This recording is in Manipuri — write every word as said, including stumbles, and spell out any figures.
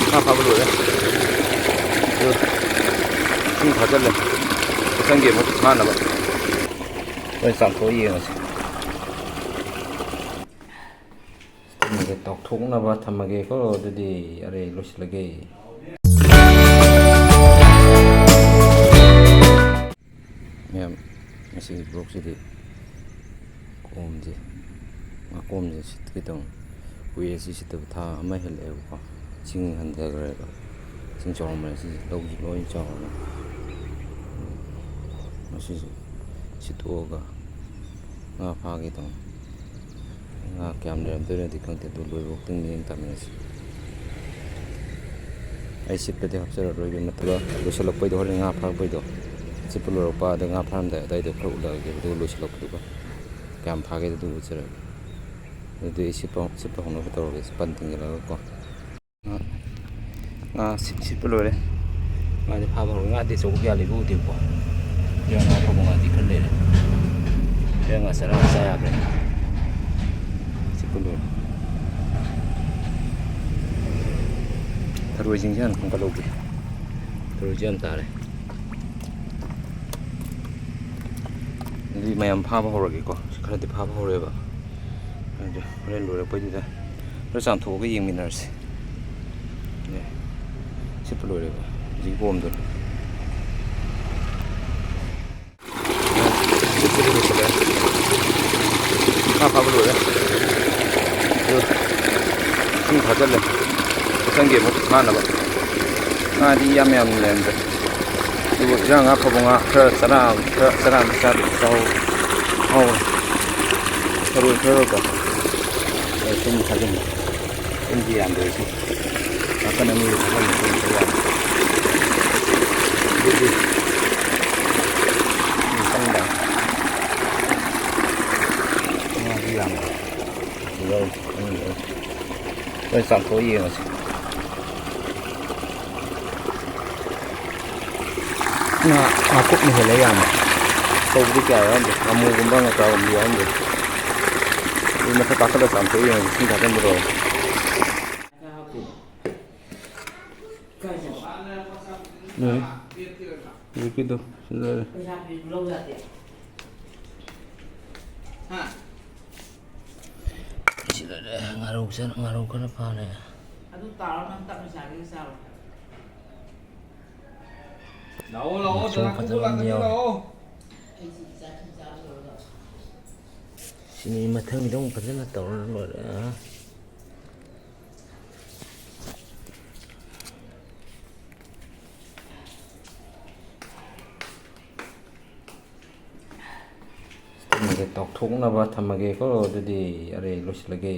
ꯉꯥ ꯐꯥꯕ ꯂꯣꯏꯔꯦ꯫ ꯑꯗꯨ ꯏꯁꯤꯡ ꯊꯥꯖꯤꯜꯂꯦ꯫ ꯃꯊꯪꯒꯤ ꯑꯃꯨꯛ ꯐꯥꯅꯕ꯫ ꯂꯣꯏ ꯆꯥꯝꯊꯣꯛꯑ ꯌꯦꯡꯉꯁꯤ꯫ ꯊꯝꯃꯒꯦ, ꯇꯥꯎꯊꯣꯛꯅꯕ ꯊꯝꯃꯒꯦꯀꯣ꯫ ꯑꯗꯨꯗꯤ ꯑꯔꯩ ꯂꯣꯏꯁꯤꯜꯂꯒꯦ꯫ ꯃꯌꯥꯝ, ꯉꯁꯤꯒꯤ ꯕ꯭ꯂꯣꯛꯁꯤꯗꯤ ꯀꯣꯝꯁꯦ, ꯉꯥꯀꯣꯝꯁꯦ ꯁꯤꯠꯀꯦ ꯇꯧꯅꯤ꯫ ꯀꯨꯏꯔꯦ ꯁꯤ ꯁꯤꯠꯇꯕ, ꯊꯥ ꯑꯃ ꯍꯦꯜꯂꯛꯑꯦꯕꯀꯣ꯫ ꯏꯁꯤꯡ ꯍꯟꯊꯈ꯭ꯔꯦꯕ꯫ ꯏꯁꯤꯡ ꯆꯥꯎꯔꯝꯕꯅꯦ꯫ ꯁꯤꯁꯦ ꯂꯧꯁꯤ ꯂꯣꯏ ꯆꯥꯎꯔꯦ꯫ ꯉꯁꯤꯁꯦ ꯁꯤꯠꯇꯣꯛꯑꯒ ꯉꯥ ꯐꯥꯒꯦ ꯇꯧꯅꯤ꯫ ꯉꯥ ꯀꯌꯥꯝ ꯂꯩꯔꯝꯗꯣꯏꯅꯣꯗꯤ ꯈꯪꯗꯦ, ꯑꯗꯨ ꯂꯣꯏꯕ ꯈꯛꯇꯪ ꯌꯦꯡ ꯇꯥꯃꯤꯟꯅꯁꯤ꯫ ꯑꯩ ꯁꯤꯠꯄꯗꯤ ꯍꯥꯞꯆꯔꯔꯣꯏꯒꯦ, ꯅꯠꯇ꯭ꯔꯒ ꯂꯣꯏꯁꯤꯜꯂꯛꯄꯩꯗꯣ, ꯍꯣꯔꯦꯟ ꯉꯥ ꯐꯥꯔꯛꯄꯩꯗꯣ, ꯁꯤꯠꯄ ꯂꯣꯏꯔꯛꯄ ꯑꯗ ꯉꯥ ꯐꯥꯔꯝꯗꯥꯏ ꯑꯗꯥꯏꯗꯣ ꯈꯔ ꯎꯠꯂꯛꯑꯒꯦ, ꯑꯗꯨꯒ ꯂꯣꯏꯁꯤꯜꯂꯛꯄꯗꯨꯒ ꯀꯌꯥꯝ ꯐꯥꯒꯦꯗꯣ ꯑꯗꯨ ꯎꯠꯆꯔꯒꯦ꯫ ꯑꯗꯨꯗꯤ ꯑꯩ ꯁꯤꯠꯄ, ꯁꯤꯠꯄ ꯍꯧꯅꯕ ꯇꯧꯔꯒꯦ, ꯁꯤ ꯄꯟ ꯊꯤꯡꯖꯤꯜꯂꯒꯀꯣ꯫ ꯉꯥ, ꯉꯥ ꯁꯤꯠ-, ꯁꯤꯠꯄ ꯂꯣꯏꯔꯦ꯫ ꯉꯥꯗꯤ ꯐꯥꯕ ꯍꯧꯔꯦ꯫ ꯉꯥꯗꯤ ꯑꯆꯧꯕ ꯀꯌꯥ ꯂꯩꯕ ꯎꯗꯦꯕꯀꯣ꯫ ꯌꯥꯝ ꯉꯥ ꯐꯥꯕ ꯉꯥꯗꯤ ꯈꯔ ꯂꯩꯔꯦ꯫ ꯍꯣꯔꯦꯟ ꯉꯥ ꯆꯔꯥ ꯑꯃ ꯆꯥ ꯌꯥꯕ꯭ꯔꯥ ꯌꯦꯡꯒꯦ꯫ ꯁꯤꯠꯄ ꯂꯣꯏꯔꯦ꯫ ꯊꯔꯣꯏꯁꯤꯡꯁꯦ ꯍꯥꯟꯅ ꯈꯣꯝꯀꯠꯍꯧꯒꯦ꯫ ꯊꯔꯣꯏꯁꯦ ꯌꯥꯝ ꯇꯥꯔꯦ꯫ ꯑꯗꯨꯗꯤ ꯃꯌꯥꯝ ꯐꯥꯕ ꯍꯧꯔꯒꯦꯀꯣ꯫ ꯁꯤ ꯈꯔꯗꯤ ꯐꯥꯕ ꯍꯧꯔꯦꯕ꯫ ꯑꯗꯨ ꯍꯣꯔꯦꯟ ꯂꯣꯏꯔꯛꯄꯩꯗꯨꯗ ꯈꯔ ꯆꯥꯝꯊꯣꯛꯑꯒ ꯌꯦꯡꯃꯤꯟꯅꯔꯁꯤ꯫ ꯑꯦ, ꯁꯤꯠꯄ ꯂꯣꯏꯔꯦꯕ ꯍꯧꯖꯤꯛꯀꯤ ꯄꯣꯝꯗꯣ꯫ ꯁꯤꯠꯄꯗꯤ ꯂꯣꯏꯁꯤꯜꯂꯦ꯫ ꯉꯥ ꯐꯥꯕ ꯂꯣꯏꯔꯦ꯫ ꯑꯗꯨ ꯏꯁꯤꯡ ꯊꯥꯖꯤꯜꯂꯦ꯫ ꯃꯊꯪꯒꯤ ꯑꯃꯨꯛ ꯐꯥꯅꯕ꯫ ꯉꯥꯗꯤ ꯌꯥꯝ ꯌꯥꯝ ꯂꯩꯔꯝꯗ꯭ꯔꯦ꯫ ꯑꯗꯨꯕꯨ ꯏꯔꯥꯡ ꯉꯥ ꯐꯥꯕ ꯉꯥ ꯈꯔ ꯆꯔꯥ, ꯈꯔ ꯆꯔꯥ ꯑꯃ ꯆꯥꯗꯕ ꯆꯥꯍꯧ-, ꯆꯥꯍꯧꯔꯦ꯫ ꯊꯔꯣꯏ ꯈꯔꯒꯀꯣ꯫ ꯑꯗ ꯁꯨꯝ ꯊꯥꯖꯤꯟꯕ꯫ ꯁꯨꯝꯗꯤ ꯌꯥꯝꯗ꯭ꯔꯦ ꯁꯤ꯫ ꯅꯥꯀꯟ ꯑꯅꯤꯗ ꯊꯥꯖꯤꯟꯕ ꯁꯨꯝ ꯌꯥꯝꯗ꯭ꯔꯦ꯫ ꯑꯗꯨꯗꯤ ꯁꯨꯝ ꯆꯪꯗ꯭ꯔꯦ꯫ ꯉꯥꯗꯤ ꯌꯥꯝꯗ꯭ꯔꯦ꯫ ꯂꯣꯏ ꯆꯥꯝꯊꯣꯛꯑ ꯌꯦꯡꯉꯁꯤ꯫ ꯉꯥ, ꯉꯥꯀꯨꯞꯅ ꯍꯦꯜꯂꯦ ꯌꯥꯝꯕ꯫ ꯑꯆꯧꯕꯗꯤ ꯀꯌꯥ ꯌꯥꯎꯔꯝꯗꯦ꯫ ꯉꯥꯃꯨꯒꯨꯝꯕ, ꯉꯀ꯭ꯔꯥꯒꯨꯝꯕꯗꯤ ꯌꯥꯎꯔꯝꯗꯦ꯫ ꯑꯗꯨ ꯃꯊꯛ ꯀꯥꯈꯠꯂ ꯆꯥꯝꯊꯣꯛꯑ ꯌꯦꯡꯉꯁꯤ꯫ ꯏꯁꯤꯡ ꯊꯥꯖꯤꯟꯕ ꯂꯣꯏꯔꯦ꯫ ꯀꯥꯏ ꯆꯠꯄ? ꯂꯣꯏꯔꯦ꯫ ꯍꯧꯖꯤꯛꯀꯤꯗꯣ ꯁꯤ ꯂꯣꯏꯔꯦ꯫ ꯄꯩꯁꯥ ꯄꯤꯔꯁꯨ ꯂꯧ ꯌꯥꯗꯦ꯫ ꯍꯥ? ꯁꯤ ꯂꯣꯏꯔꯦ꯫ ꯉꯥꯔꯧ ꯆꯠ-, ꯉꯥꯔꯧ ꯈꯔ ꯐꯥꯔꯦ꯫ ꯑꯗꯨ ꯇꯥꯔꯣ, ꯅꯪ ꯇꯞꯅ ꯆꯥꯒꯦꯗꯤ ꯆꯥꯔꯣ꯫ ꯂꯥꯛꯑꯣ, ꯂꯥꯛꯑꯣ, ꯃꯆꯨ ꯗꯅꯥ ꯈꯨꯕꯨ ꯐꯖꯕ ꯑꯃ ꯂꯥꯛꯀꯅꯤ, ꯌꯥꯎꯔꯦ꯫ ꯂꯥꯛꯑꯣ꯫ ꯁꯤꯅꯤ, ꯃꯊꯪꯒꯤꯗ ꯑꯃꯨꯛ ꯐꯖꯅ ꯇꯧꯔ ꯂꯣꯏꯔꯦ꯫ ꯊꯝꯃꯒꯦ, ꯇꯧꯊꯣꯛꯅꯕ ꯊꯝꯃꯒꯦꯀꯣ꯫ ꯑꯗꯨꯗꯤ ꯑꯔꯦ ꯂꯣꯏꯁꯤꯜꯂꯒꯦ꯫